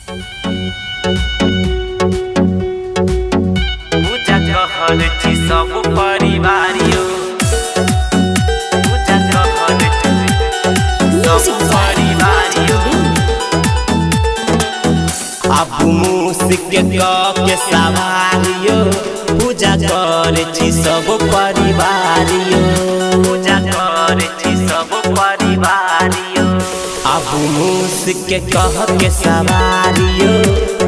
पूजा कहल छी सब परिवार यो। पूजा कहल छी Music सब by परिवार यो। अब मूस के क के सवारियो, पूजा कर छी सब परिवार यो। पूजा कर छी सब परिवार यो। अब मूस के कह के सवारियो,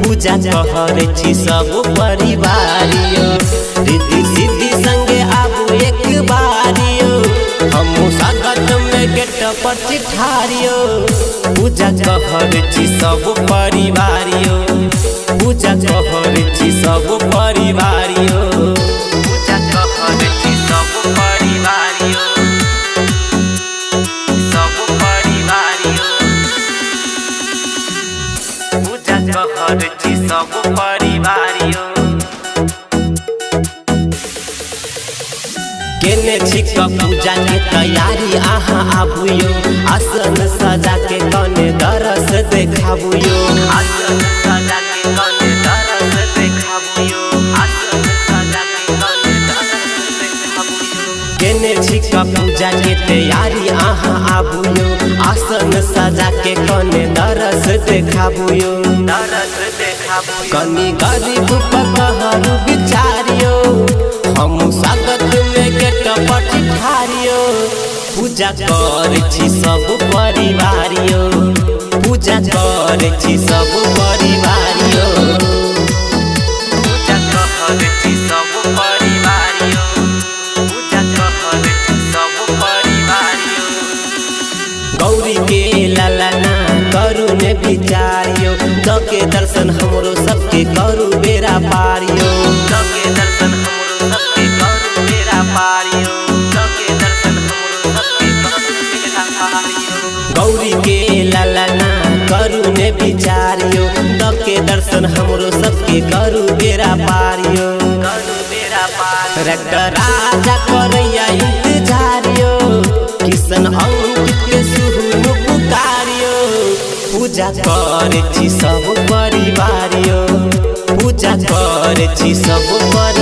पूजा कर छी सब परिवार यो। रिद्धि सिद्धि संगे आबू एक बारियो, हम स्वागत में गेट पर चिठारियो। पूजा कर छी सब परिवार यो, पूजा कर छी सब परिवार यो। पूजा कहल छी सब परिवार यो। सब परिवार यो। पूजा कहल छी सब परिवार यो। केने छी क पूजा के तैयारी अहाँ आबुयो, आसन सजा के कने दरस देखाबुयो। आसन सजा के कने दरस देखाबुयो। आसन सजा के कने दरस देखाबुयो। केने छी क पूजा के तैयारी अहाँ आबुयो, आसन सजा के कने दरस देखाबुयो। दरस देखाबुयो। कनी गरीब पकहरू विचारियो, हम स्वागत में गेट पर ठारियो। पूजा कर छी सब परिवारियो, पूजा कर छी सब परिवारियो। पूजा कहल छी सब परिवार यो। पूजा कहल छी सब परिवार यो। गौरी के ललना करू ने विचारियो, दके दर्शन हमरो सबके करू बेरा पारियो। सबके दर्शन हमरो सबके करू बेरा पारियो। सबके दर्शन हमरो सबके करू बेरा पारियो। गौरी के ललना करू ने विचारियो, दके दर्शन हमरो सबके करू बेरा पारियो। करू बेरा पारियो। रट राजा करैया इंतजारियो, किशन अंकित के सुहुनु पुकारियो। पूजा कर छी सब परिवारियो, पूजा कर छी सब परिवारियो।